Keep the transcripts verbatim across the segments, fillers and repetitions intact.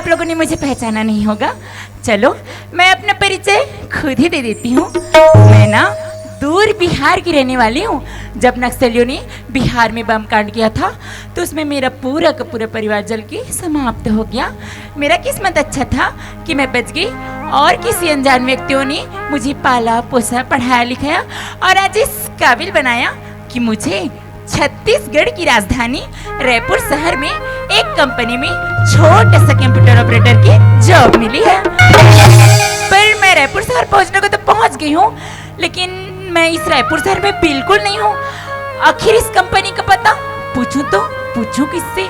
आप लोगों ने मुझे पहचाना नहीं होगा। चलो, मैं अपना परिचय खुद ही दे देती हूँ। मैं ना दूर बिहार की रहने वाली हूँ। जब नक्सलियों ने बिहार में बम कांड किया था, तो उसमें मेरा पूरा का पूरा परिवार जल के समाप्त हो गया। मेरा किस्मत अच्छा था कि मैं बच गई और किसी अनजान व्यक्तियों ने मुझे पाला पोसा, पढ़ाया लिखाया और आज इस काबिल बनाया कि मुझे छत्तीसगढ़ की राजधानी रायपुर शहर में एक कंपनी में छोटा सा कंप्यूटर ऑपरेटर की जॉब मिली है। पर मैं रायपुर शहर पहुंचने को तो पहुंच गई हूँ, लेकिन मैं इस रायपुर शहर में बिल्कुल नहीं हूँ। आखिर इस कंपनी का पता पूछूं तो पूछूं किससे?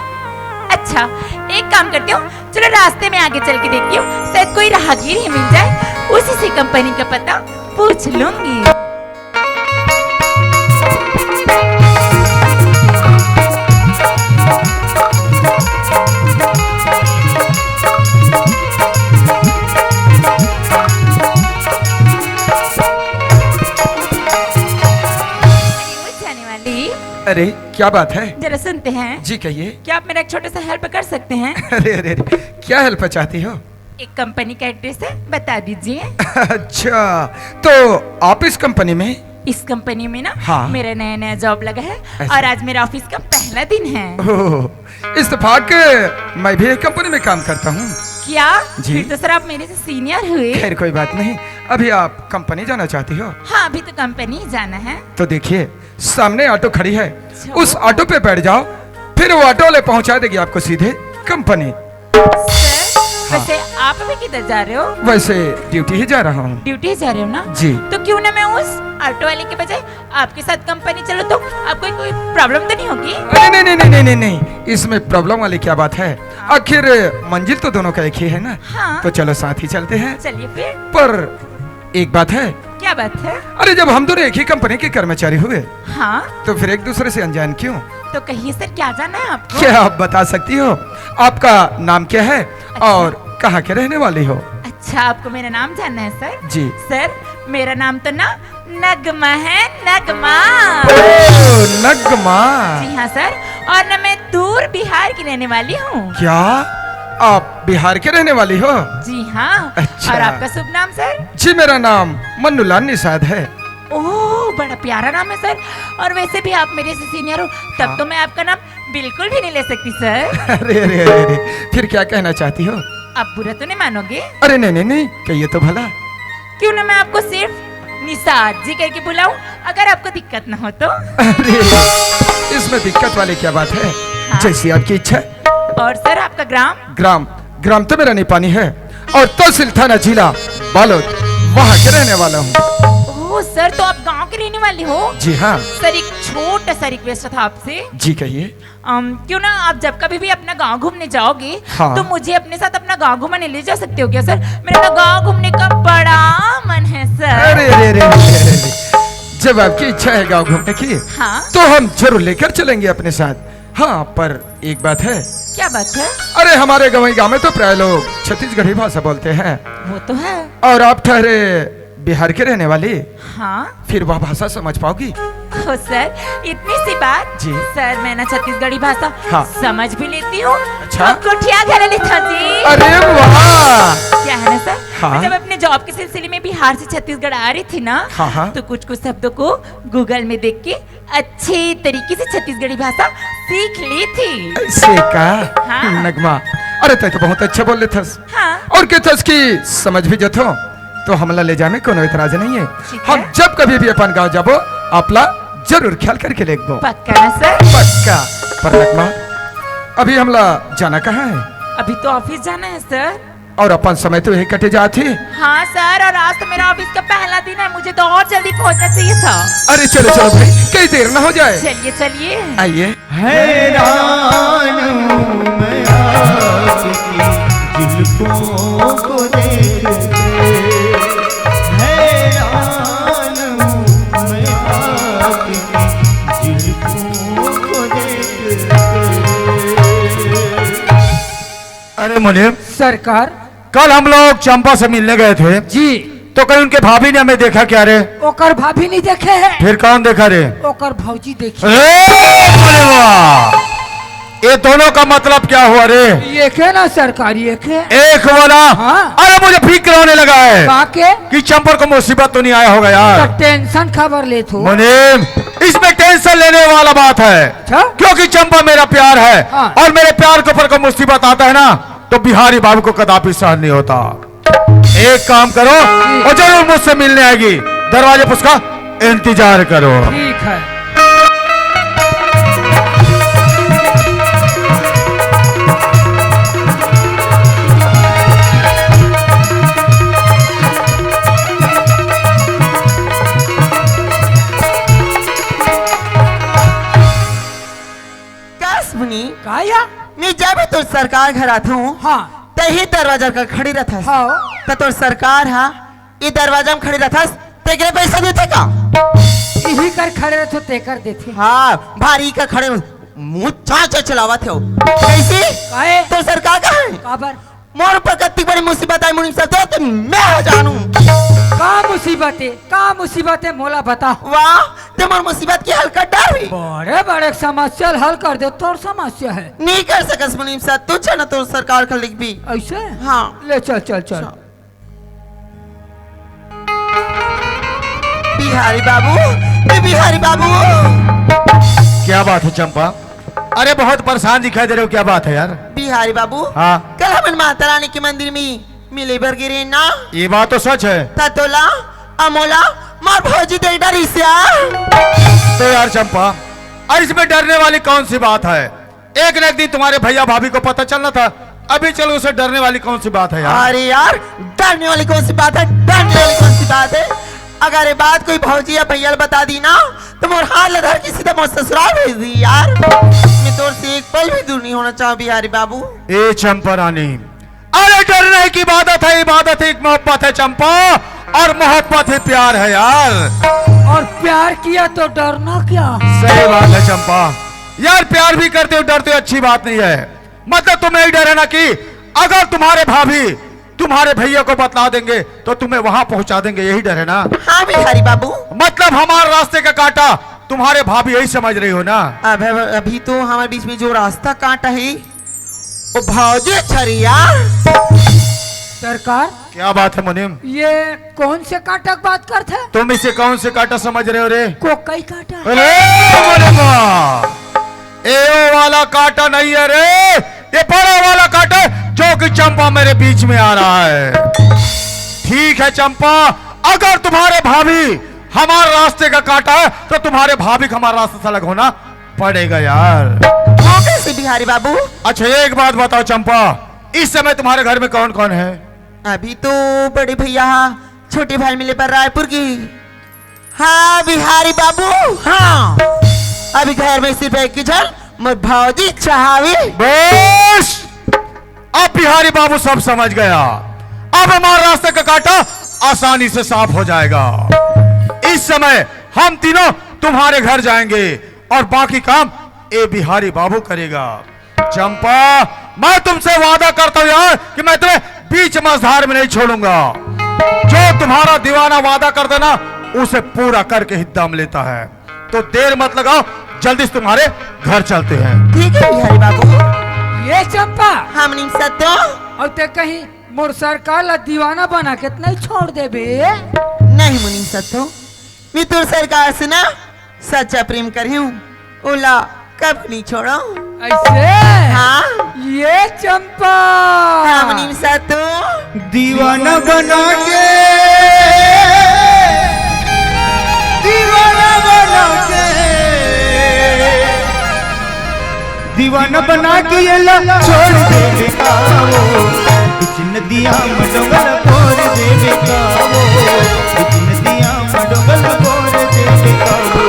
अच्छा, एक काम करती हूँ, चलो रास्ते में आगे चल के देखती हूँ, शायद कोई राहगीर ही मिल जाए, उसी से कंपनी का पता पूछ लूंगी। जाने वाली। अरे, क्या बात है? जरा सुनते हैं। जी, कहिए। क्या आप मेरा एक छोटा सा हेल्प कर सकते हैं? अरे, अरे, अरे, क्या हेल्प चाहती हो? एक कंपनी का एड्रेस है, बता दीजिए। अच्छा, तो आप इस कंपनी में? इस कंपनी में ना, हाँ। मेरा नया नया जॉब लगा है। अच्छा। और आज मेरा ऑफिस का पहला दिन है। ओह, इत्तेफाक, मैं भी एक कंपनी में काम करता हूँ। क्या? जी। फिर तो सर, आप मेरे से सीनियर हुए। खैर, कोई बात नहीं। अभी आप कंपनी जाना चाहती हो? हाँ, अभी तो कंपनी जाना है। तो देखिए, सामने ऑटो खड़ी है, अच्छा। उस ऑटो पे बैठ जाओ, फिर वो ऑटो वाले पहुंचा देगी आपको सीधे कंपनी। सर, हाँ। वैसे आप अभी किधर जा रहे हो? वैसे ड्यूटी ही जा रहा हूँ। ड्यूटी जा रहे हो ना? जी। तो क्यों ना मैं उस ऑटो वाले के बजाय आपके साथ कंपनी चलो, तो आपको कोई प्रॉब्लम तो नहीं होगी? अरे नहीं, नहीं, नहीं, नहीं, नहीं, नहीं। इसमें प्रॉब्लम वाली क्या बात है? आखिर मंजिल तो दोनों का एक ही है ना? हाँ। तो चलो, साथ ही चलते हैं। चलिए फिर। पर एक बात है। क्या बात है? अरे, जब हम दोनों एक ही कंपनी के कर्मचारी हुए, हाँ। तो फिर एक दूसरे से अनजान क्यों? तो कहिए सर, क्या जानना है आपको? क्या आप बता सकती हो, आपका नाम क्या है? अच्छा। और कहाँ के रहने वाली हो? अच्छा, आपको मेरा नाम जानना है सर? जी। सर, मेरा नाम तो ना नगमा है, नगमा। ओ, नगमा। जी हाँ सर, और ना मैं दूर बिहार की रहने वाली हूँ। क्या आप बिहार के रहने वाली हो? जी हाँ। अच्छा। और आपका शुभ नाम सर? जी, मेरा नाम मन्नूलाल निषाद है। ओह, बड़ा प्यारा नाम है सर। और वैसे भी आप मेरे से सीनियर हो, तब हाँ। तो मैं आपका नाम बिल्कुल भी नहीं ले सकती सर। अरे, अरे, अरे, अरे, फिर क्या कहना चाहती हो? आप बुरा तो नहीं मानोगे? अरे नहीं, नहीं, नहीं, कहिए तो भला। क्यों ना मैं आपको सिर्फ निषाद जी करके बुलाऊं, अगर आपको दिक्कत ना हो तो। अरे, इसमें दिक्कत वाली क्या बात है? हाँ। जैसी आपकी इच्छा। और सर, आपका ग्राम? ग्राम, ग्राम तो मेरा निपानी है और तहसील थाना जिला बालोद, वहाँ के रहने वाला हूँ। ओह सर, तो आप गांव के रहने वाले हो? जी हाँ। सर, एक छोटा सा रिक्वेस्ट था आपसे। जी कहिए। अम, क्यों ना आप जब कभी भी अपना गांव घूमने जाओगे, हाँ। तो मुझे अपने साथ अपना गांव घुमाने ले जा सकते हो क्या सर? मेरा अपना गांव घूमने का बड़ा मन है सर। अरे, अरे, अरे, अरे, अरे, अरे। जब आपकी इच्छा है गांव घूमने की, हाँ। तो हम जरूर लेकर चलेंगे अपने साथ। हाँ, पर एक बात है। क्या बात है? अरे, हमारे गंवई गांव में तो प्राय लोग छत्तीसगढ़ी भाषा बोलते हैं। वो तो है। और आप ठहरे बिहार के रहने वाली। हाँ। फिर वह भाषा समझ पाओगी? ओ सर, इतनी सी बात। जी। सर, मैं ना छत्तीसगढ़ी भाषा हाँ। समझ भी लेती हूँ। अच्छा। और गोठिया घला लेथंव जी। अरे वाह। क्या है ना सर, हाँ। मैं जब अपने जॉब के सिलसिले में बिहार से छत्तीसगढ़ आ रही थी ना, हाँ, हाँ। तो कुछ कुछ शब्दों को गूगल में देख के अच्छे तरीके से छत्तीसगढ़ी भाषा सीख ली थी। ऐसे का? हाँ। नगमा, अरे, तैं तो बहुत अच्छा बोल लेथस। हाँ। और कहथस कि समझ भी जथो, तो हमला ले जाए में कोनो एतराज नहीं है। ठीक हम है। जब कभी भी अपन गांव जाबो, आपला जरूर ख्याल करके लेगबो। पक्का ना सर? पक्का। पर नगमा, अभी हमला जाना कहाँ है? अभी तो ऑफिस जाना है सर। और अपन समय तो यही कटे जात हे। हाँ सर, और आज तो मेरा ऑफिस का पहला दिन है, मुझे तो और जल्दी पहुंचना चाहिए था। अरे चलो, चलो भाई, कहीं देर ना हो जाए। चलिए, चलिए। आइए। हैरान हूँ मैं आपकी जुल्फों को देख के। हैरान हूँ मैं आपकी जुल्फों को देख के। अरे मुनीम। सरकार। कल हम लोग चंपा से मिलने गए थे। जी। तो कहीं उनके भाभी ने हमें देखा क्या रे? ओकर भाभी नहीं देखे है। फिर कौन देखा रे? ओकर भौजी देखी। ए, अरे वाह! ये दोनों का मतलब क्या हुआ रे? ये क्या ना सरकार, ये क्या? एक हुआ ना? हाँ। अरे, मुझे फिक्र होने लगा है का के? कि चंपा को मुसीबत तो नहीं आया होगा यार। तो टेंशन खबर ले थो। मुनीम, इसमें टेंशन लेने वाला बात है। अच्छा? क्योंकि चंपा मेरा प्यार है। हाँ। और मेरे प्यार के ऊपर कोई मुसीबत आता है ना, तो बिहारी बाबू को कदापि सहन नहीं होता। एक काम करो, वो जरूर मुझसे मिलने आएगी। दरवाजे पर उसका इंतजार करो। ठीक है। कस मुनी, का या? मैं जब तोर सरकार घर आथों, हाँ। तही दरवाजा का खड़ी रथस। हाँ। त तोर सरकार हा, ई दरवाजा में खड़ी रथस, तेकरे पैसा देथे का? इही कर खड़े रथो, तेकर देथे। हाँ, भारी का खड़े, मुँह चाचा चलावत हो। कैसी? काहे? तोर सरकार का है? काबर? मोर ऊपर कत्ती बड़ी मुसीबत आई मुनीम सत्तो, तो मैं हा जानू। का मुसीबत है? का मुसीबत है? मोला बता। वाह, ते मोर मुसीबत के हल कर डारही। बड़े बड़े समस्या हल कर दे, तोर समस्या है। नहीं कर सकस मुनीम सत्तो, चल ना तोर सरकार का लिख भी। ऐसे? हाँ। ले चल, चल, चल। चल। बिहारी बाबू, ए बिहारी बाबू। क्या बात है चंपा? अरे बहुत परेशान दिखाई दे रहे हो, क्या बात है यार? बिहारी बाबू, हाँ। कल हमन माता रानी के मंदिर में मिले बर गे रहेन ना। ये बात तो सच है। त तोला, अमोला, मोर भौजी देख डरिस यार। तो यार चंपा, अरे इसमें डरने वाली कौन सी बात है? एक ना एक दिन तुम्हारे भैया भाभी को पता चलना था। अभी चलो, उसे डरने वाली कौन सी बात है यार? अरे यार, डरने वाली कौन सी बात है? डरने वाली कौन सी बात है? अगर ये बात कोई भौजी या भैया ल बता दी ना, तो मोर हाथ ल धर के सीधा मोर ससुराल भेज दी यार। मैं तोर से एक पल भी दूर नहीं होना चाहूँ बिहारी बाबू। ए चंपा रानी, अरे डरने की इबादत है, इबादत ही एक मोहब्बत है चंपा, और मोहब्बत ही प्यार है यार। और प्यार किया तो डरना क्या? सही बात है चंपा, यार प्यार भी करते हो, डरते हो, अच्छी बात नहीं है। मतलब तुम्हें यही डर है ना कि अगर तुम्हारे भाभी तुम्हारे भैया को बतला देंगे तो तुम्हें वहां पहुंचा देंगे, यही डर है ना? हाँ बिहारी बाबू। मतलब हमारे रास्ते का कांटा तुम्हारे भाभी यही समझ रही हो ना? अब अभी तो हमारे बीच में जो रास्ता कांटा है, ओ भौजी छरिया। सरकार। क्या बात है मुनीम? ये कौन से कांटा की बात करत है? तुम इसे कौन से कांटा समझ रहे हो रे? कोकई कांटा। अरे मुनीम, ए ओ वाला कांटा नहीं है रे, ये बड़ा वाला कांटा है जो कि चंपा मेरे बीच में आ रहा है। ठीक है चंपा, अगर तुम्हारे भाभी हमारे रास्ते का कांटा है तो तुम्हारे भाभी का हमारा रास्ता से अलग होना पड़ेगा यार। वो कैसे बिहारी बाबू? अच्छा एक बात बताओ चंपा, इस समय तुम्हारे घर में कौन कौन है? अभी तो बड़े भैया हा, छोटे भाई मिले पर रायपुर की। हाँ बिहारी बाबू, हाँ। अभी घर में सिर्फ एक ही जन, मोर भौजी चाहवी। बस, अब बिहारी बाबू सब समझ गया। अब हमारा रास्ते का कांटा आसानी से साफ हो जाएगा। इस समय हम तीनों तुम्हारे घर जाएंगे और बाकी काम ए बिहारी बाबू करेगा। चंपा, मैं तुमसे वादा करता हूँ यार कि मैं तुम्हें बीच मझधार में नहीं छोड़ूंगा। जो तुम्हारा दीवाना वादा कर देना, उसे पूरा करके ही दम लेता है। तो देर मत लगाओ, जल्दी से तुम्हारे घर चलते हैं। ठीक है बिहारी बाबू। ये चंपा। हाँ मुनीम सत्तो। और ते कहीं मोर सरकार ला दीवाना बना के तो नहीं छोड़ देबे? नहीं मुनीम सत्तो, मैं तोर सरकार से ना सच्चा प्रेम करे हूँ, ओला कब नहीं छोड़ो। ऐसे? हाँ। ये चंपा। हाँ मुनीम सत्तो। दीवाना बना के, दीवाना बना के, दीवाना बना के ये ला छोड़ दे बेटा वो, बीच नदिया में डोंगल फोड़ दे बेटा वो, बीच नदिया में डोंगल फोड़ दे बेटा वो।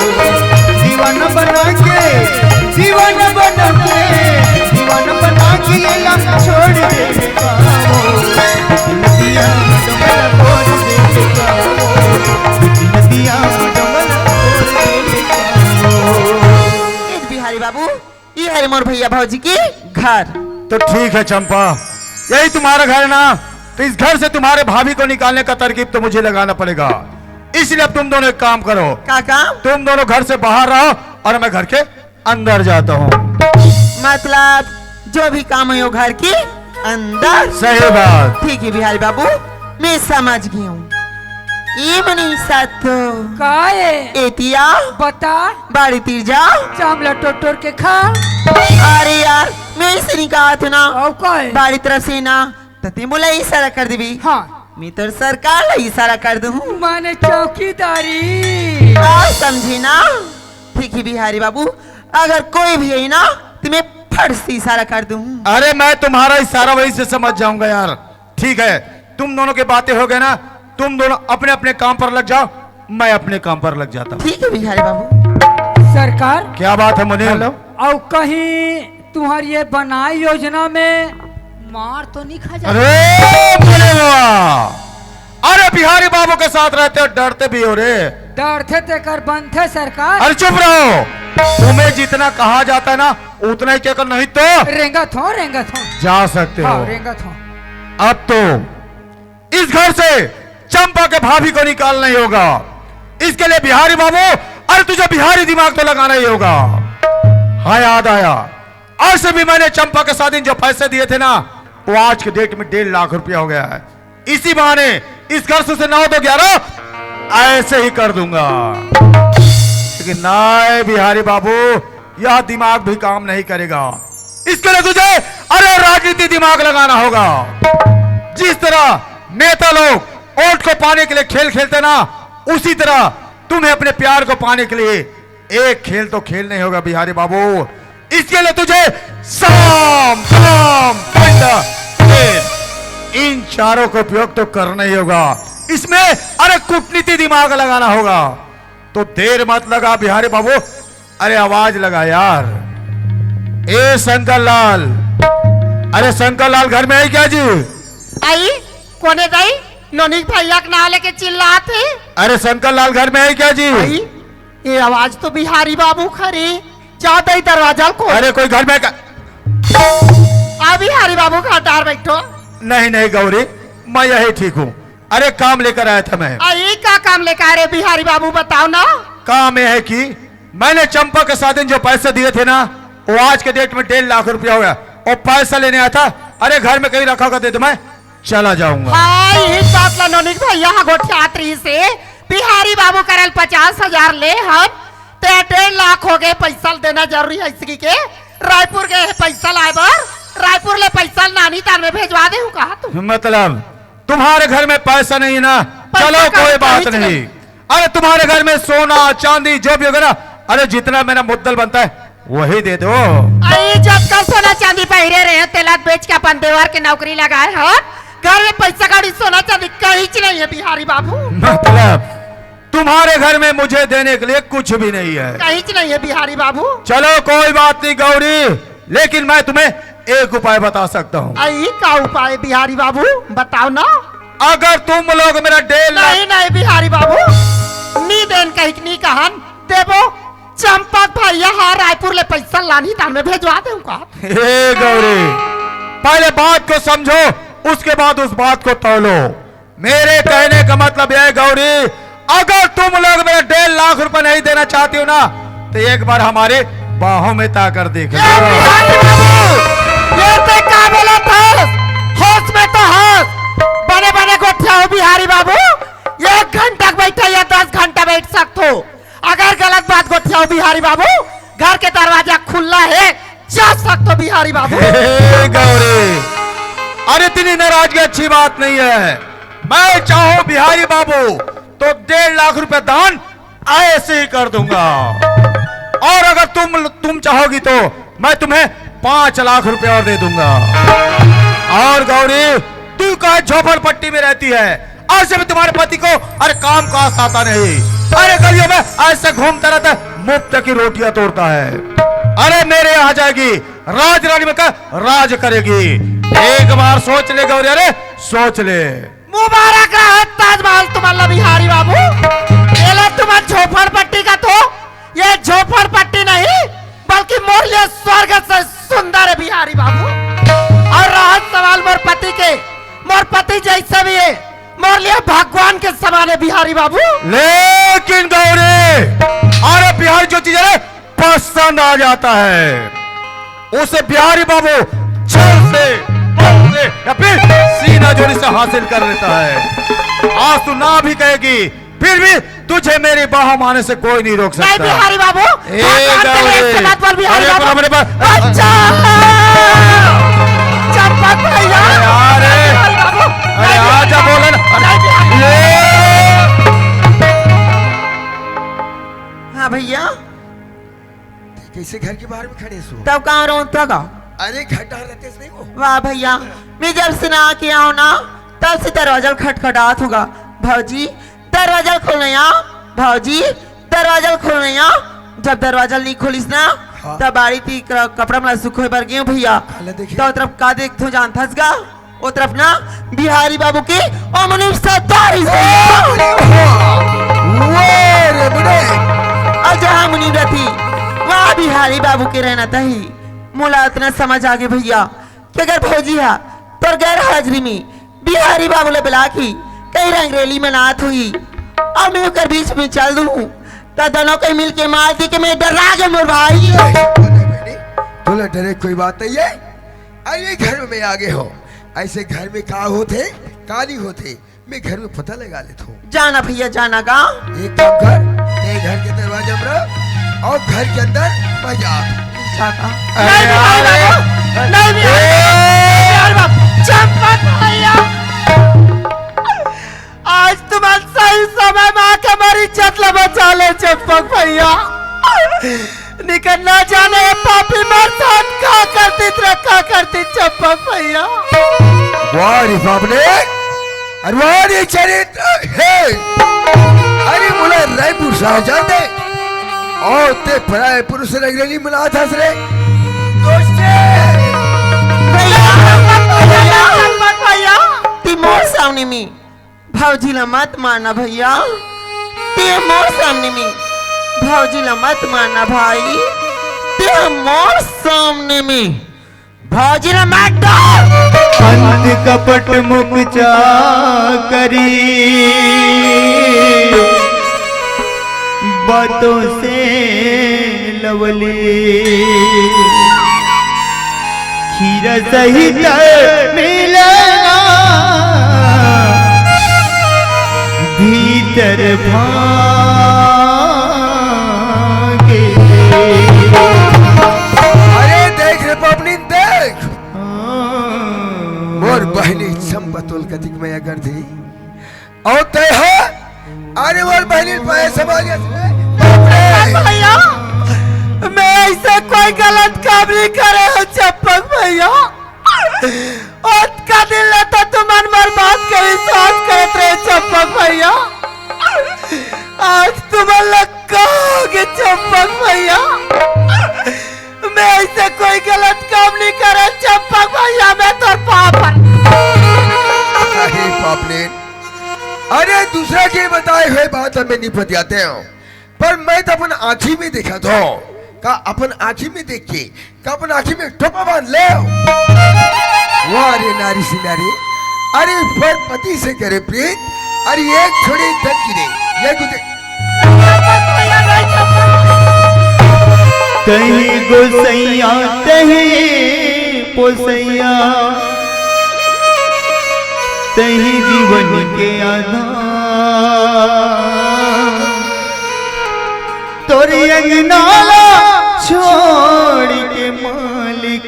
दीवाना बना के, दीवाना बना के, दीवाना बना के ये ला छोड़ दे बेटा वो, बीच नदिया में डोंगल फोड़ दे बेटा वो, बीच नदिया में डोंगल फोड़ दे बेटा वो। ए बिहारी बाबू, ये है मोर भैया भौजी की घर। तो ठीक है चंपा, यही तुम्हारा घर है ना, तो इस घर से तुम्हारे भाभी को निकालने का तरकीब तो मुझे लगाना पड़ेगा। इसलिए अब तुम दोनों एक काम करो। क्या काम? तुम दोनों घर से बाहर रहो और मैं घर के अंदर जाता हूँ। मतलब जो भी काम हे वो घर के अंदर। सही बात। ठीक हे बिहारी बाबू, मैं समझ गे हूँ। ए मनीषा तो का हे? एती आ। बता। बाड़ी तीर जा। चामला टोर टोर के खा। अरे यार, मैं अइसे नइ कहत हूँ ना। अउ का हे? बाड़ी तरफ से ना, त तें मोला इशारा कर देबे। हाँ। मैं तोर सरकार ला इशारा कर दूँ। माने चौकीदारी। का समझे ना? ठीक हे बिहारी बाबू, अगर कोई भी आही ना, त मैं फट से इशारा कर दूँ। अरे, मैं तुम्हारा इशारा वहीं से समझ जाऊंगा यार। ठीक है, तुम दोनों की बातें हो गई ना, तुम दोनों अपने अपने काम पर लग जाओ, मैं अपने काम पर लग जाता हूँ। ठीक है बिहारी बाबू। सरकार। क्या बात है मुनीम? हेलो। अउ कहीं तुम्हारी ये बनाई योजना में मार तो नहीं खा जाता? अरे बोले वाह, अरे बिहारी बाबू के साथ रहते हो, डरते भी हो रे। डरथे तेकर बनथे सरकार। अरे चुप रहो, तुम्हें जितना कहा जाता है ना, उतना ही कहकर, नहीं तो रेंगत हो, रेंगत हो। जा सकते हाँ, हो। रेंगत हो। अब तो इस घर से चंपा के भाभी को निकालना ही होगा। इसके लिए बिहारी बाबू, अरे तुझे बिहारी दिमाग तो लगाना ही होगा। हाँ, याद आया, आज से भी मैंने चंपा के शादी में जो पैसे दिए थे ना, वो आज के डेट में डेढ़ लाख रुपया हो गया है। इसी बहाने इस घर से उसे नौ दो ग्यारह ऐसे ही कर दूंगा। लेकिन नहीं बिहारी बाबू, यह दिमाग भी काम नहीं करेगा। इसके लिए तुझे, अरे, राजनीति दिमाग लगाना होगा। जिस तरह नेता लोग वोट को पाने के लिए खेल खेलते ना, उसी तरह तुम्हें अपने प्यार को पाने के लिए एक खेल तो खेलना ही होगा बिहारी बाबू। इसके लिए तुझे साम, दाम, दंड, भेद, इन चारों का उपयोग तो करना ही होगा। इसमें, अरे, कूटनीति दिमाग लगाना होगा। तो देर मत लगा बिहारी बाबू, अरे आवाज लगा यार। ए शंकर लाल, अरे शंकर लाल घर में है क्या जी? आई, कोने दाई? नोनिक भैया के नाव लेके चिल्लात हे। अरे शंकर लाल घर में है क्या जी? आई, ये आवाज तो बिहारी बाबू खरी। जा दाई दरवाजा ल खोल। अरे कोई घर में का? आ बिहारी बाबू, खटार बैठो। नहीं नहीं गौरी, मैं यही ठीक हूँ। अरे काम लेकर आया था मैं। आ, ये का काम लेकर आ रहे बिहारी बाबू, बताओ ना। काम यह है कि मैंने चंपा के शादी में जो पैसे दिए थे ना, वो आज के डेट में डेढ़ लाख रुपया हो गया। वो पैसा लेने आया था, अरे घर में कहीं रखा होगा दे दो, मैं चला जाऊंगा। हाँ, यही बात ला नोनिक भैया हा गोठियात रहिस हे। बिहारी बाबू करा ल पचास हजार ले हन, ते डेढ़ लाख हो गए, पैसा ल देना जरूरी है इसकी के। रायपुर गए हे पैसा लाए बर, रायपुर ले पैसा ल नानी तान में भेजवा दे हूँ कहा तू। मतलब तुम्हारे घर में पैसा नहीं है ना? पैसा चलो का कोई बात कहीं नहीं। अरे तुम्हारे घर में सोना चांदी जो भी होगा ना, अरे जितना मेरा मुद्दल बनता है वही दे दो। अरे जब का सोना चांदी पहिरे रहे हैं, तेला बेच के अपन देवर के नौकरी लगाए हो, घर में पैसा कौड़ी सोना चांदी कहीं नहीं है बिहारी बाबू। मतलब तुम्हारे घर में मुझे देने के लिए कुछ भी नहीं है। कहीं नहीं है बिहारी बाबू। चलो कोई बात नहीं गौरी, लेकिन मैं तुम्हें एक उपाय बता सकता हूँ। आ, ई का उपाय बिहारी बाबू, बताओ ना। अगर तुम लोग मेरा डेढ़ लाख नहीं, नहीं बिहारी बाबू, नी देन कहिक नी कहन, देबो। चंपक भैया हा रायपुर ले पैसा लानही, तान में भेजवा दे का। हे गौरी, पहले बात को समझो, उसके बाद उस बात को तौलो। मेरे कहने का मतलब यह है गौरी, अगर तुम लोग मेरा डेढ़ लाख रुपए नहीं देना चाहती हो ना, तो एक बार हमारे बाहों में ताकर देख लो। ये बिहारी बाबू, ये ते का बोलत हस? होश में तो हस। बने बने गोठियाओ बिहारी बाबू, एक घंटा बैठे या दस घंटा बैठ सकत हो। अगर गलत बात गोठियाओ बिहारी बाबू, घर के दरवाजा खुला है, जा सकत हो बिहारी बाबू। हे गौरी, अरे इतनी नाराजगी अच्छी बात नहीं है। मैं चाहूं बिहारी बाबू तो डेढ़ लाख रुपए दान ऐसे ही कर दूंगा, और अगर तुम तुम चाहोगी तो मैं तुम्हें पांच लाख रुपए और दे दूंगा। और गौरी, तू कहे झोपड़पट्टी में रहती है, ऐसे में तुम्हारे पति को अरे काम काज आता नहीं, अरे गलियों में ऐसे घूमता रहता है, मुफ्त की रोटियां तोड़ता है। अरे मेरे यहाँ आ जाएगी, राज रानी में का राज करेगी। एक बार सोच ले गौरी, अरे सोच ले। मुबारक रहे ताजमहल तुम्हारा बिहारी बाबू। एला तुम्हार झोपड़पट्टी का तो, ये झोपड़पट्टी नहीं बल्कि मोर लिए स्वर्ग से सुंदर है बिहारी बाबू। और रहत सवाल मोर पति के, मोर पति जैसे भी है, मोर लिए भगवान के समान है बिहारी बाबू। लेकिन गौरी, अरे बिहारी जो चीज है पसंद आ जाता है। उसे बिहारी बाबू छल से, बल से या फिर सीना जोड़ी से हासिल कर लेता है। आज तू ना भी कहेगी, फिर भी तुझे मेरी बाहों में आने से कोई नहीं रोक नहीं सकता। बिहारी बाबू, ए, भगवान के लिए गावड़े। इसके मत बोल बिहारी अरे, बाबू। अपने, अपने, अच्छा। चंपक भैया। अरे यार, ए। बिहारी बाबू। अरे, नहीं, आजा, बोले ना। अरे, नहीं, बिहारी। ए। हाँ भैया। ते कैसे घर के बाहर में खड़े सो? तब कहाँ रहो तक? अरे, घर डाल रहते नहीं वो। वाह भैया, मैं जब से ना आके आओ ना, तब से दरवाजा खटखटात होगा। भौजी, दरवाजा खोलना या। भौजी, दरवाजा खोलना या। जब दरवाजा नहीं खोलिस ना, हाँ। तब बाड़ी ती क-, कपड़ा मला सुखोए बर गेंव भैया। काला देखे? तो तरफ का देखथो जानथस गा? ओ तरफ ना बिहारी बाबू के अमनी सरदार ही। ओ, अरे वाह। वाह रे बड़े। अउ जहाँ मुनीम रथी, वहाँ बिहारी बाबू के रहना तही। मोला अतना समझ आगे भैया, कि अगर भौजी हा तोर गैर हाजिरी में बिहारी बाबू ला बला के कहीं रंगरेली मनात हुई, अउ मैं ओकर बीच में चल दूँ, त दोनों के मिल के मार दी कि मैं डरा गे मोर भाई। नहीं, नहीं, नहीं, तोला डरे कोई बात नहीं है। अरे घर में आगे हो, ऐसे घर में का होथे, का नहीं होथे, मैं घर में पता लगा लेता हूँ। जाना भैया, जाना गा। एक काम कर, ये घर के दरवाजे में रह अउ घर के अंदर मैं जा। जाना। अरे नहीं, यार, नहीं, ए- नहीं, नहीं, ए- यार बाप, चंपक भैया। आज तुम्हारे सही समय में आके हमारी इज्जत ला बचा ले चंपक भैया। निकर ना जाने ये पापी मोर साथ का करती, तेरा का करती चंपक भैया। वाह रे बाप रे, अरे वाह रे चरित्र हे। अरे मोला रायपुर शाहजहाँ दे अउ ते पराए पुरुष रंगरेली मनाथस रे। दोस्ते। भैया, भैया, चंपक भैया। ती मोर सामने में भौजी ला मत मारना भैया, ते मोर सामने में। भौजी ला मत मारना भाई, ते मोर सामने में। भौजी ला मत डार। अंत कपट मुख चाकरी, बातों से लवली। खीर सहित मिलना भीतर भागे। अरे देख रे पबनी देख, मोर बहिनी चंपा तोला कतिक मया करथे। अउ तैं ह? अरे मोर बहिनी पाए समाज। बाप रे। भैया, मैं ऐसे कोई गलत काम नहीं करे हूँ चंपक भैया। ओतका दिन ले तो तुमन मोर बात के विश्वास करत रहे चंपक भैया। आज तुमन लग का होगे चंपक भैया। मैं ऐसे कोई गलत काम नहीं करे चंपक भैया, मैं तोर पाप। अरे पापलेन, अरे दूसरा के बताए हुए बात हमें नहीं पतियाते हो, पर मैं तो अपन आँखी में देखत हो। का अपन आँखी में देख के, का अपन आँखी में टोपा बांध ले? वाह रे नारी सिंगारी, अरे पर पति से करे प्रीत, अरे एक छोड़ी धन की रे, ये तुझे तहीं गोसैया, तहीं पोसैया, तहीं जीवन के आधार। तोर अंगना ला छोड़ के मालिक,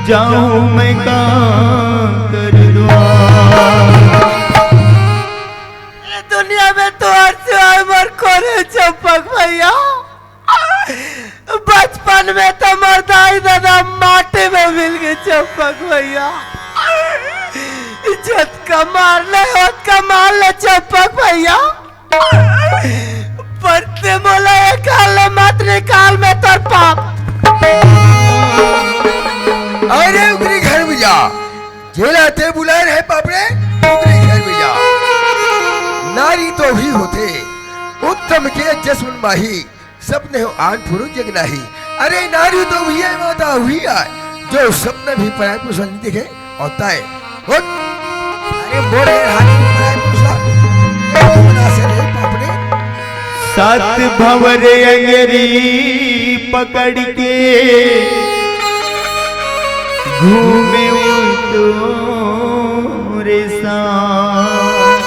जाऊं मैं कांकर द्वार। ये दुनिया में तो हर सिवाय मोर कोन हे चंपक भैया। बचपन में तो मोर दाई ददा माटी में मिल गे चंपक भैया। जतका मार ले, ओतका मार ले चंपक भैया। पर ते मोला एक हाल ले मत निकाल, मैं तोर पाप। अरे उगरी घर में जा, जेला ते बुलाए रहे पापड़े, उगरी घर में जा। नारी तो ही होथे उत्तम के जस मन माही, सपने हो आन फुरु जग नाही। अरे नारी तो वही है माता, वही है जो सपना भी पराए पुरुष नहीं देखे होता है। उठ। अरे मोर ये हाथ में पराए पुरुष ला, ये तो बना से नहीं पापड़े। सात भंवर अंगरी पकड़ के घूमे तोरे साथ।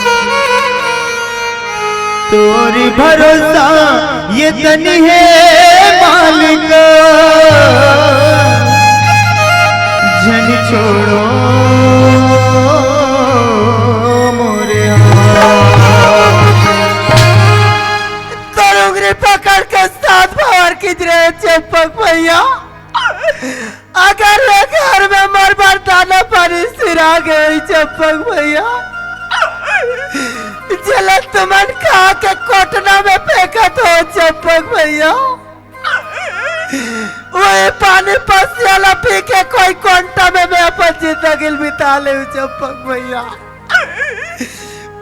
तोर भरोसा ये तनी हे मालिक, झन छोड़ो मोरे हाथ। तोर उंगरी पकड़ के सात भंवर की रे चंपक भैया। अगर ये घर में मोर बर दाना पानी सिरा गे चंपक भैया, जेला तुमन खा के कोटना में फेंकत हो चंपक भैया, वही पानी पसिया ला पी के कोई कोंटा में मैं अपन जिंदगी बिता ले चंपक भैया।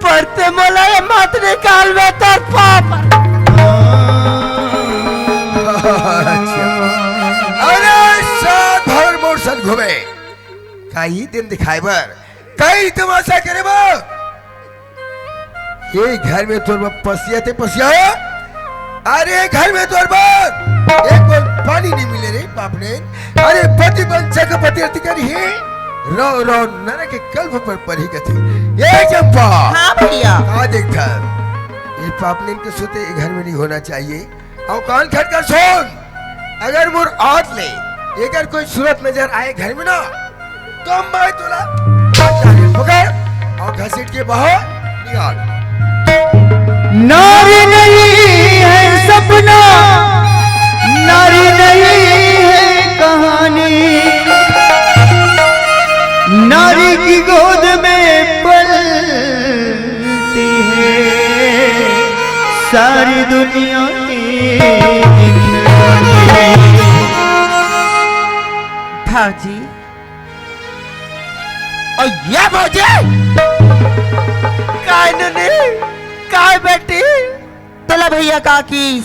पर ते मोला ये मत निकाल, मैं तोर पाप। अच्छा। अरे सात भंवर मोर संग घूमे, कई दिन दिखाए बर, कई तमाशा करे बर। ये घर में तोर बर पसिया ते पसिया। अरे घर में तोर बर एक बार पानी नहीं मिले रे बाप ने। अरे पति बन चक पति अति करी है। रो रो नरक के कल्प पर परी गति। ये चंपा। हाँ भैया। का देख कर ये पाप ने इनके सोते ये घर में नहीं होना चाहिए। अउ कान खट कर सुन, अगर मोर आत ले एकर कोई सूरत नजर आए घर में ना, तो मैं तोला पकड़ अउ घसीट के बाहर निकाल। नारी नहीं है सपना, नारी नहीं है कहानी, नारी की गोद में पलती है सारी दुनिया। भौजी, ओ ये भौजी, काय ननी, काय बेटी? तोला भैया का किस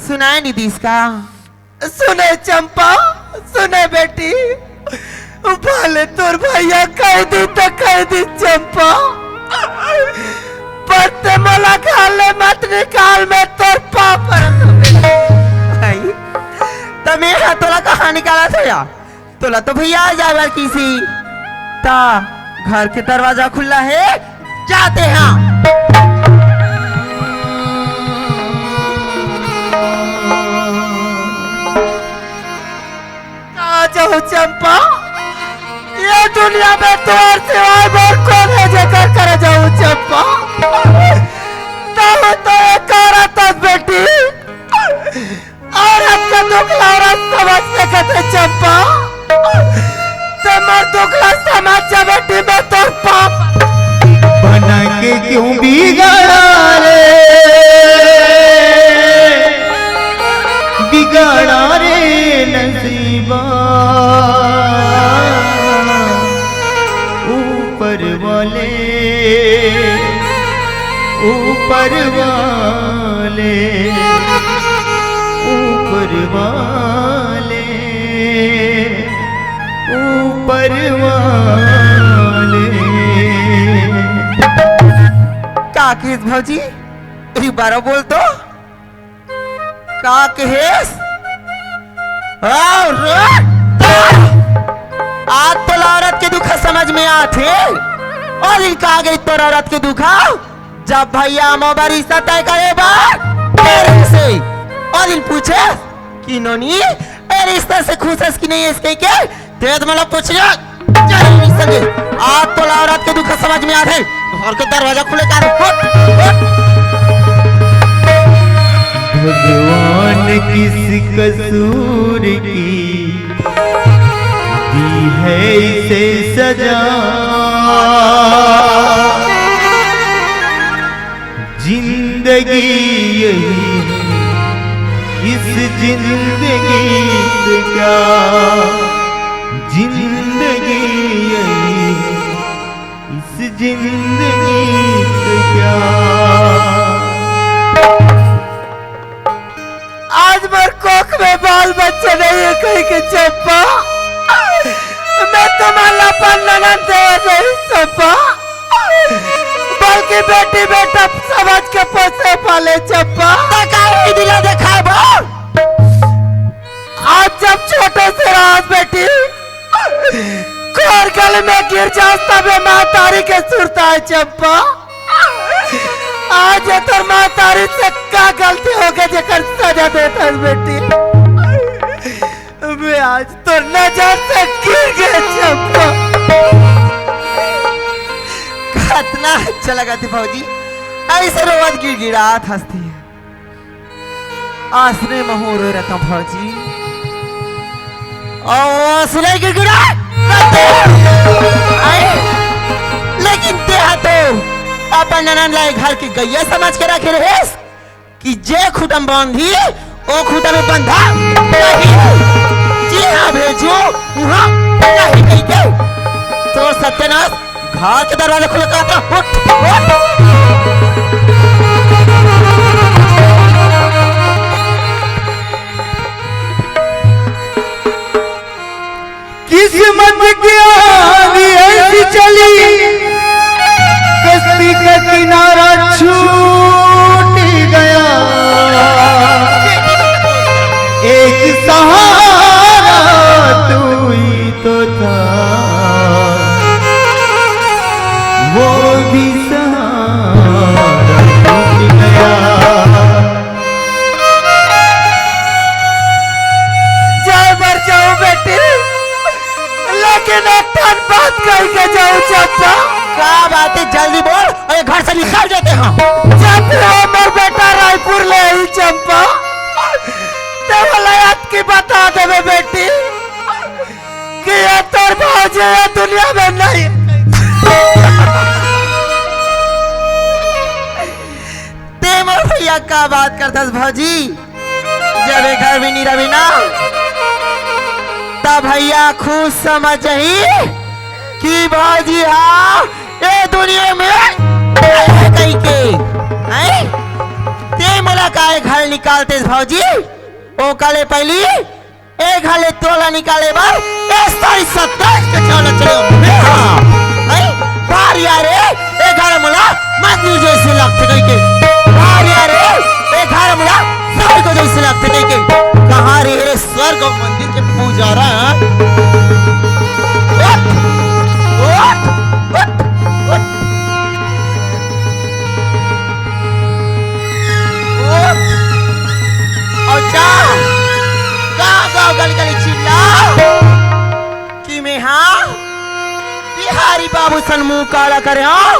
सुनाए नहीं दिस का? सुने चंपा, सुने बेटी, भले तोर भैया कह दी तो कह दी चंपा, पर ते मोला घर ले मत निकाल, मैं तोर पाँव परत हँव। भाई, त मैं हा तोला कहाँ निकालत हँव या? तोला तो भैया आ जाए बर किसी। ता घर के दरवाजा खुला है, जाते हैं। कहाँ जाहूँ चंपा? ये दुनिया में तोर सिवाय मोर कोन हे जेकर करा जाहूँ चंपा? तब तो एक औरत हस बेटी, औरत का दुख ला औरत समझ सकत हे चंपा। ते मोर दुख ला समझ जा बेटी, मैं तोर पाँव। बना के क्यों बिगाड़ा रे, बिगाड़ा रे नसीबा। ऊपर वाले, ऊपर वाले, ऊपर वाले, ऊपर वाले। का किस भौजी, एक बार बोल तो। का कहेस? औरत! आज तोला औरत के दुख समझ में आथे। ओ दिन का गे तोर औरत के दुख, जब भैया मोर बर रिश्ता तय करे बर तेरे से, ओ दिन पूछे कि नोनी, ए रिश्ता से खुश हस कि नहीं हस कहिके, ते तो मोला पूछ लिया। चल, संगे। आज तोला औरत के दुख समझ में आथे। घर के दरवाजा खुले का रे? Foot, foot. भगवान किस कसूर की दी है इसे सजा। जिंदगी यही है, इस जिंदगी से क्या, जिंदगी यही है, इस जिंदगी से क्या। आज मोर कोख में बाल बच्चा नहीं है कहिके चंपा, मैं तुम्हारा अपन ननद देवर नहीं चंपा, बल्कि कि बेटी बेटा समझ के पोसे पाले चंपा। त का ई दिला देखाए बा? आज जब छोटे से राज बेटी कोर गल में गिर जास तबे महतारी के सुरता है चंपा। आज ये तोर महतारी से का गलती हो गई जेकर सजा देता है बेटी? मैं आज तो नजर से गिर गए चंपा। कतना अच्छा लगा थी भौजी, ऐसे रोवत गिड़गिड़ात हंसती है। आसने महूँ रो रहता भौजी। और सुनाई गिड़गिड़ा। आए, लेकिन तेहा तो अपन ननन ला घर के गैया समझ के रखे रहेस। कि जे खुटम बांधी, ओ खुटा में बंधा नहीं। जी हाँ भेजू, वहाँ नहीं कही के। तोर सत्यानाश, घर के दरवाजा खुला कहता, उठ, उठ। किस्मत की आंधी ऐसी चली, कश्ती का किनारा छूट गया। एक सहारा तू ही तो था, वो भी सहारा टूट गया। जाए मर जाऊं बेटी, लेकिन एक ठन बात कह के जाऊं चंपा। का बात है, जल्दी बोल, अरे घर से निकल जाते हैं। जब भी हमर बेटा रायपुर ले आई चंपा, ते वाला याद की बता देवे बेटी कि ये तोर भौजी ये दुनिया में नहीं। ते मोर भैया का बात करथस भौजी? जब ए घर में नी रही ना, तब भैया खुद समझ जाही कि भौजी हा ए दुनिया में नहीं है कहीं के। हैं? ते मोला काहे घर निकालते भौजी? ओ काले पहली ए घर ले तोला निकाले बर ए सारी सत्ताईस के चौला चले। हाँ। हैं? बाहर यार ए, ए घर मोला मंदिर जैसे लगथे कहिके। बाहर यार ए, ए घर मोला स्वर्ग जैसे लगथे कहिके। कहाँ रे, रे स्वर्ग अउ मंदिर के पुजारा? उठ, उठ, उठ, उठ। उठ। अउ जा, गाँव गाँव गली गली चिल्ला कि मैं हा बिहारी बाबू सन मुंह काला करे हंव,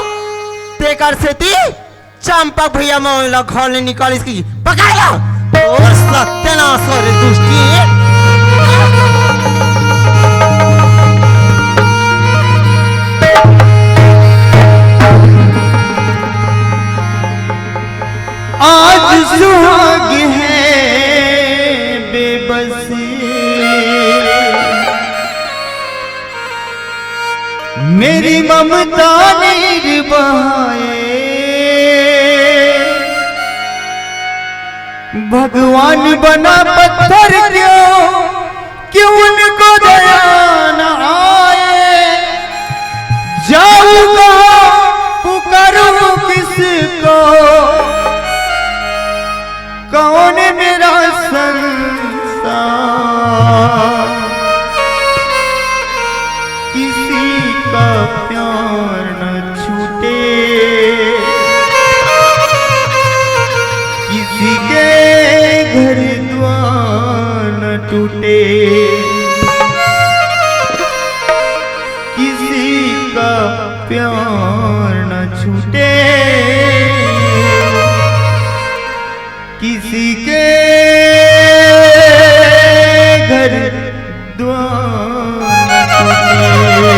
तेकर सेती चंपक भैया मोला घर ले निकालिस कि पकड़ ला। तोर सत्यानाश हो रे दुष्टी। आज सुहाग है बेबसी, मेरी ममता नीर बहाए। भगवान बना पत्थर क्यों, क्यों उनको दया न आए। जाऊंगा पुकारूं किसको, कौन मेरा संसार, किसी का प्यार न छूटे, किसी के घर द्वार न टूटे, किसी का प्यार न छूटे, किसी के घर द्वार न टूटे।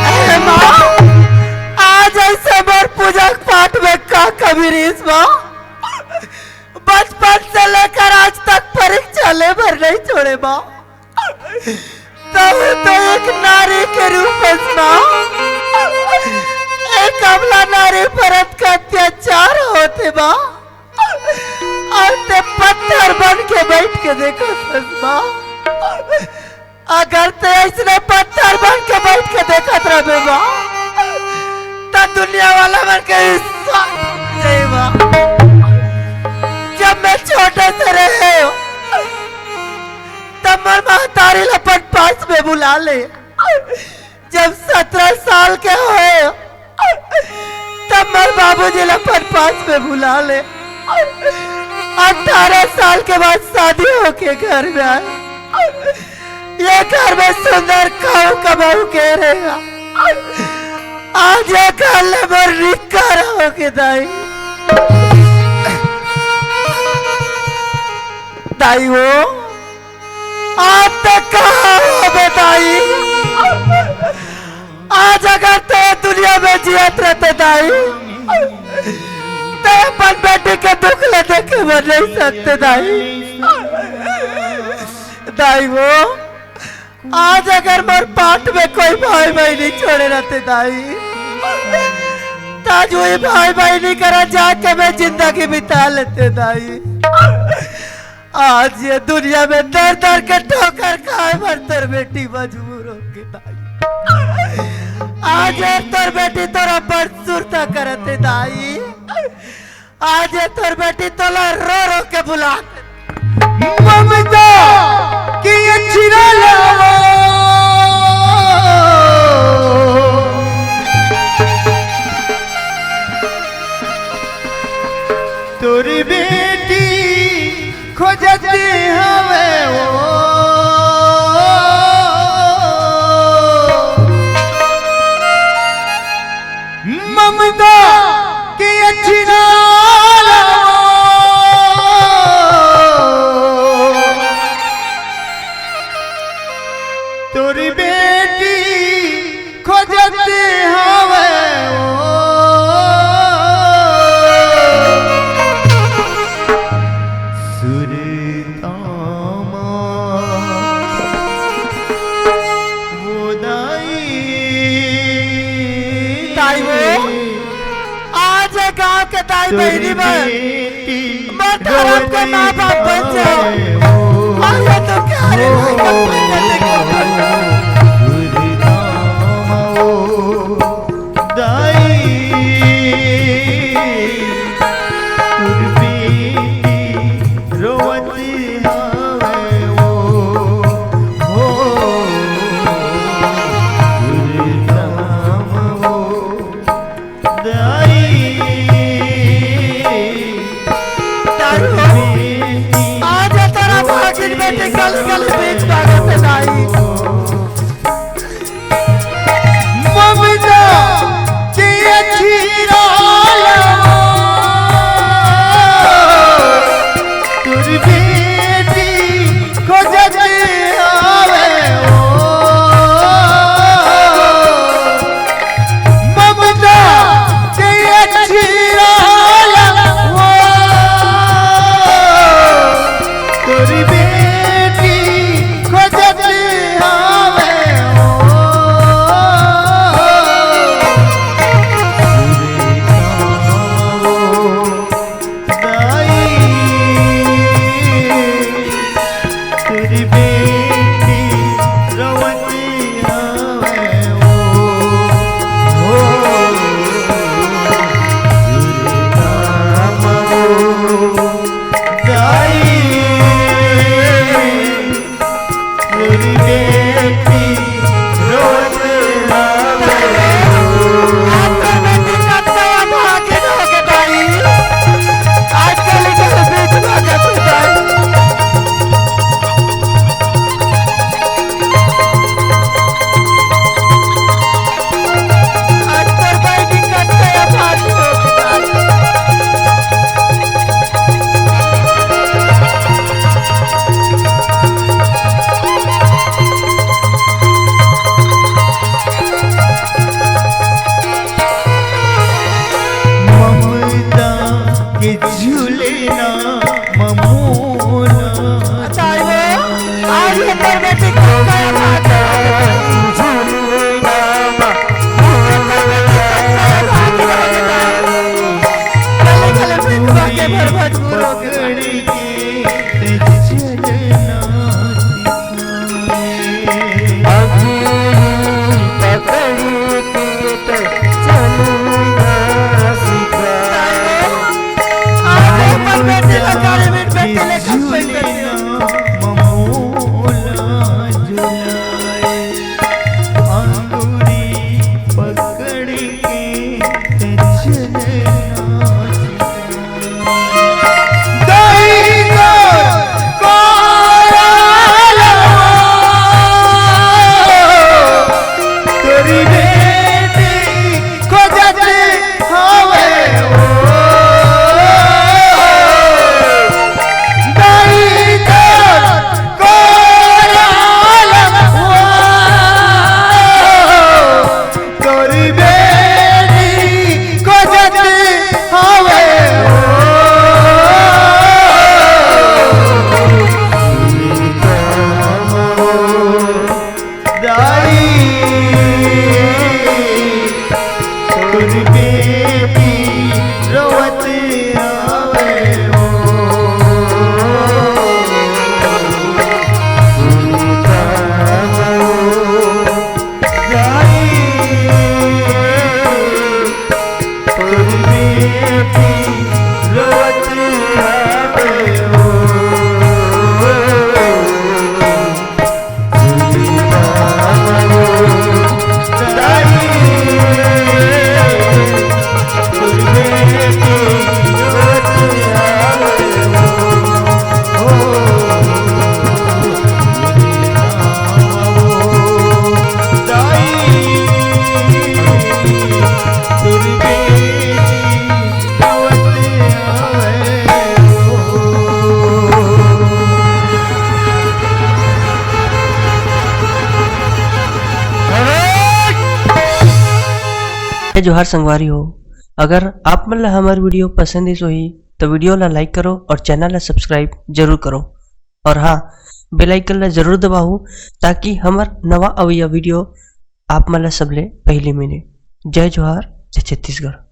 ए माँ, आज ऐसे मोर पूजा पाठ में का कमी रहिस माँ? बचपन से लेकर आज तक परीक्षा ले बर नहीं छोड़े माँ। तब तो एक नारी के रूप में माँ, एक अबला नारी पर अतका अत्याचार होथे माँ, अउ ते पत्थर बन के बैठ के देखत हस माँ। अगर ते अइसने पत्थर बन के बैठ के देखत रहबे माँ, त दुनिया वाला मन के विश्वास नहीं बा। जब मैं छोटे से रहे, तब मोर महतारी ला अपन पास में बुला ले। जब सत्रह साल के होए, तब मोर बाबूजी ला अपन पास में बुला ले। अठारह साल के बाद शादी होके घर में आए। ये घर में सुंदर खाऊ कमाऊ के रहेगा। आज ये घर ले मोर निकारा होके दाई। दाई वो, आज तक कहाँ हो बे दाई? आज अगर ते दुनिया में जियत रहते दाई, ते अपन बेटी के दुख ले देखे मर नहीं सकते दाई। दाई वो, आज अगर मोर पाट में कोई भाई बहिनी छोड़े रहते दाई, त आज वही भाई बहिनी करा जाके मैं जिंदगी बिता लेते दाई। आज ये दुनिया में दर दर के ठोकर खाए बर तोर बेटी मजबूर होके दाई। आज ये तोर बेटी तोरा बड़ सुरता करते दाई। आज ये तोर बेटी तोला रो रो के बुला। ममता की ये चिरा लावा। तोरी बेटी खोजत हवे वो। ममता के अछिनाला तोरी बेटी खोजत हवे वो। सुरतामा वो दाई। दाई वो, आज ये गांव के दाई बहिनी में मोर धरम के माँ बाप बन जाओ। और ये तो क्या रे भाई, कब तक करते, कब तक? दाई, तोर बेटी रोवत हवे वो, हो, तोर नाम वो, दाई। दाई हो, आज तोरा भागिन बेटी गली गली बीच भागत है दाई। ममता के अखीरा तोर बेटी खोजत आवे ओ। ममता के अखीरा तोर बेटी खोजत जय जोहार संगवारी हो, अगर आप मन ला हमर video पसंद आइस होही, तो video ला like करो और channel ला subscribe जरूर करो। और हाँ, bell icon ला जरूर दबाहू, ताकि हमर नवा अवइया video आप मन ला सबले पहली मिले। जय जोहार, जय छत्तीसगढ़।